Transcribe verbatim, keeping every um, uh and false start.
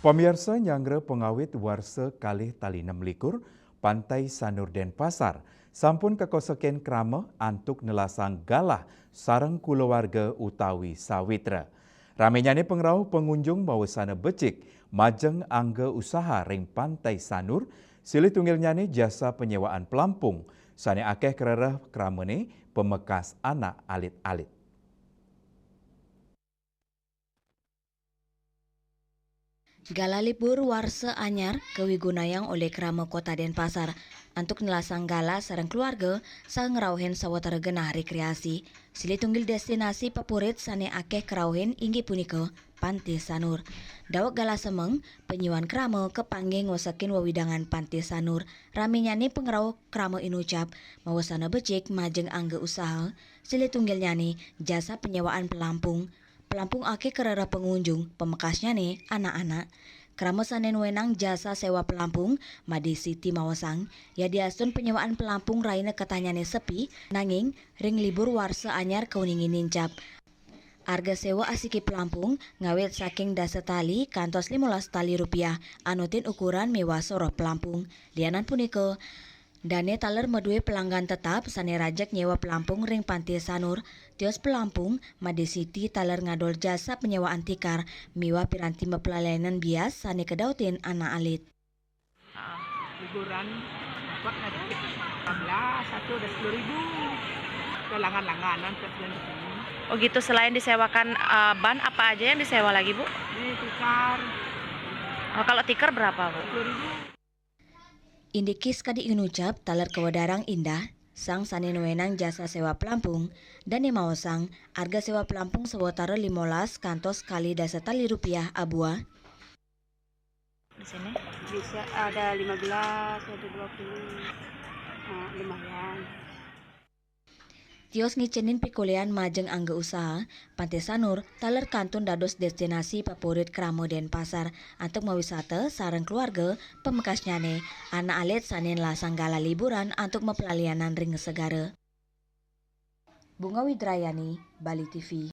Pamiarsa, nyanggra pangawit warsa kalih tali nem likur, Pantai Sanur Denpasar sampun kakosekin krama antuk nelasang galah sareng kulawarga utawi sawitra. Ramenyane pangrauh pangunjung mawasana becik majeng angga usaha ring Pantai Sanur, silih tunggilnyane jasa panyewaan pelampung sane akeh karereh kramane pamekas anak alit-alit. Galah libur warsa anyar kawigunayang olih Krama Kota Denpasar antuk nelasang galah sareng keluarga saha ngrauhin sawatara genah rekreasi. Silih tunggil destinasi papurit sane akeh karauhin inggih punika Pantai Sanur. Daweg galah semeng, panyuan krama kapanggih ngosekin wewidangan Pantai Sanur. Ramenyane pangrauh krama inucap mawasana becik majeng angga usaha, silih tunggilnyane jasa panyewaan pelampung. Pelampung akeh karereh pangunjung, pamekasnyane anak-anak. Krama sane nuenang jasa sewa pelampung, Made Siti maosang, yadiastun panyewaan pelampung raina ketahnyane sepi, nanging ring libur warsa anyar kauningin nincap. Arga sewa asiki pelampung ngawit saking dasa tali kantos limolas tali rupiah, anutin ukuran miwah soroh pelampung. Lianan punika, dane taler madue pelanggan tetap sane rajeg nyewa pelampung ring Pantai Sanur. Tios pelampung, Made Siti taler ngadol jasa panyewaan tikar miwah piranti mapelayanan bias sane kadautin anak alit. Liburan dapat ngaji. Lima belas, satu udah sepuluh ribu. Udah langgan-langganan tiap bulan di sini. Oh gitu, selain disewakan eh, ban, apa aja yang disewa lagi, Bu? Ini tikar Oh, kalau tikar berapa, Bu? sepuluh ribu. Indik kis kadi inucap taler kawedarang Indah, sang sane nuenang jasa sewa pelampung, dane maosang arga sewa pelampung sawatara limolas kantos kalih dasa tali rupiah abua. Di sini. Bisa ada lima belas, ada dua puluh. Nah, lumayan. Tios ngicenin pikolean majeng angga usaha, Pantai Sanur taler kantun dados destinasi papurit krama Denpasar antuk mawisata sareng keluarga, pamekasnyane anak alit sane nelasang galah liburan antuk mapelalianan ring segara. Bunga Widrayani, Bali T V.